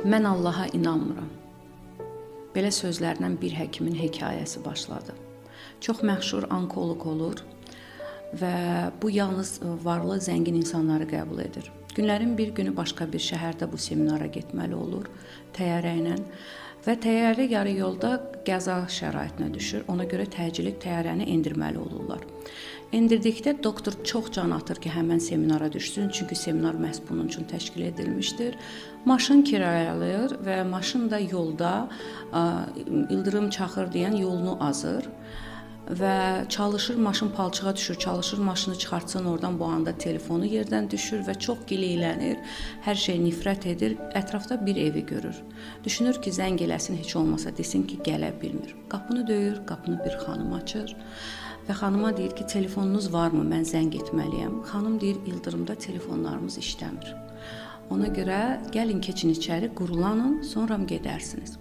Mən Allaha inanmıram. Belə sözlərlə bir həkimin hekayəsi başladı. Çox məşhur onkoloq olur və bu yalnız varlı, zəngin insanları qəbul edir. Günlərin bir günü başqa bir şəhərdə bu seminara getməli olur təyyarə ilə və təyyarə yarı yolda qəza şəraitinə düşür. Ona görə təcili təyyarəni endirməli olurlar. Endirdikdə doktor çox can atır ki, həmən seminara düşsün, çünki seminar məhz bunun üçün təşkil edilmişdir. Maşın kirayəlir və maşın da yolda ildırım çaxır deyən yolunu azır və çalışır, maşın palçığa düşür, çalışır maşını çıxartsın oradan, bu anda telefonu yerdən düşür və çox gileylənir, hər şey nifrət edir, ətrafda bir evi görür. Düşünür ki, zəng eləsin, heç olmasa desin ki, gələ bilmir. Qapını döyür, qapını bir xanım açır və xanıma deyir ki, telefonunuz varmı, mən zəng etməliyəm. Xanım deyir, ildırımda telefonlarımız işləmir. Ona görə gəlin keçin içəri, qurulanın, sonra gedərsiniz.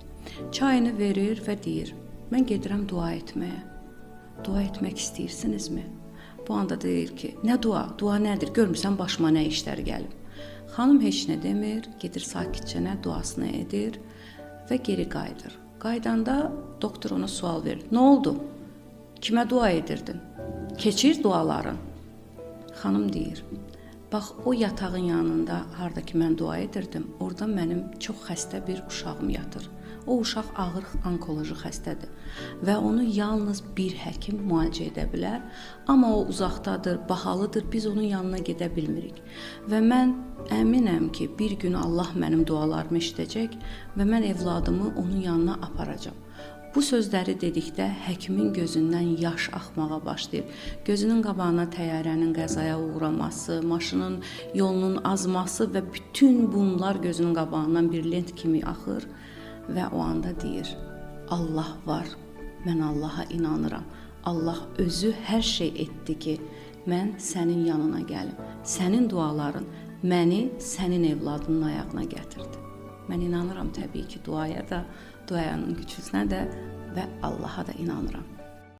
Çayını verir və deyir, mən gedirəm dua etməyə. Dua etmək istəyirsinizmi? Bu anda deyir ki, nə dua? Dua nədir? Görmüsən başıma nə işlər gəlib. Xanım heç nə demir, gedir sakitcə nə duasını edir və geri qayıdır. Qayıdanda doktor ona sual verir. Nə oldu? Kimə dua edirdin? Keçir duaların. Xanım deyir, bax o yatağın yanında harda ki mən dua edirdim, orada mənim çox xəstə bir uşağım yatır. O uşaq ağır onkoloji xəstədir və onu yalnız bir həkim müalicə edə bilər. Amma o uzaqdadır, bahalıdır, biz onun yanına gedə bilmirik. Və mən əminəm ki, bir gün Allah mənim dualarımı eşidəcək və mən evladımı onun yanına aparacağam. Bu sözləri dedikdə həkimin gözündən yaş axmağa başlayır. Gözünün qabağına təyyarənin qəzaya uğraması, maşının yolunun azması və bütün bunlar gözünün qabağından bir lent kimi axır və o anda deyir, Allah var, mən Allaha inanıram. Allah özü hər şey etdi ki, mən sənin yanına gəlim. Sənin duaların məni sənin evladının ayağına gətirdi. Mən inanıram təbii ki, duaya da, duanın gücünə də və Allaha da inanıram.